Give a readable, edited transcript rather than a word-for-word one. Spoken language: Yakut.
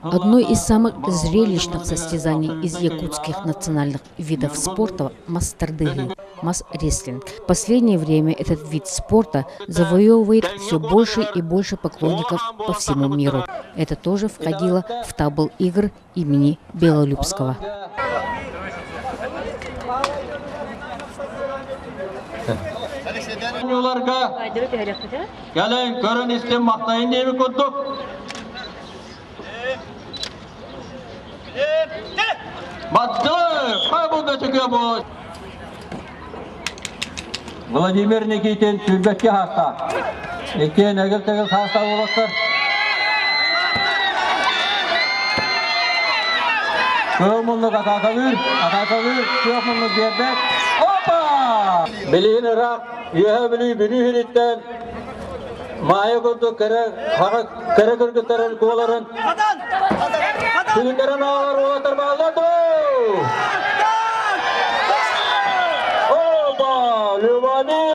Одно из самых зрелищных состязаний из якутских национальных видов спорта – мас-тардыһыы, мас-рестлинг. В последнее время этот вид спорта завоевывает все больше и больше поклонников по всему миру. Это тоже входило в табл игр имени Белолюбского. Кэлэн көрөн истин махтайын диэби курдук. Баттылар! Хабылда чөкө бу. Владимир Никитин сүүрбэккэ хааста. Иккиэн эгил-тэгил хааста уолаттар. Кыыл муннук атаакалыыр, атаакалыыр, күөх муннук биэрбэт. Опа! Билигин ыраах Үөһээ Бүлүү Бүлүү сириттэн Маайа курдук кэрэ хара кэрэ кыргыттарын куоларын сүгүннэрэн аалар уолаттар бааллар дуо? Опа! Любомир!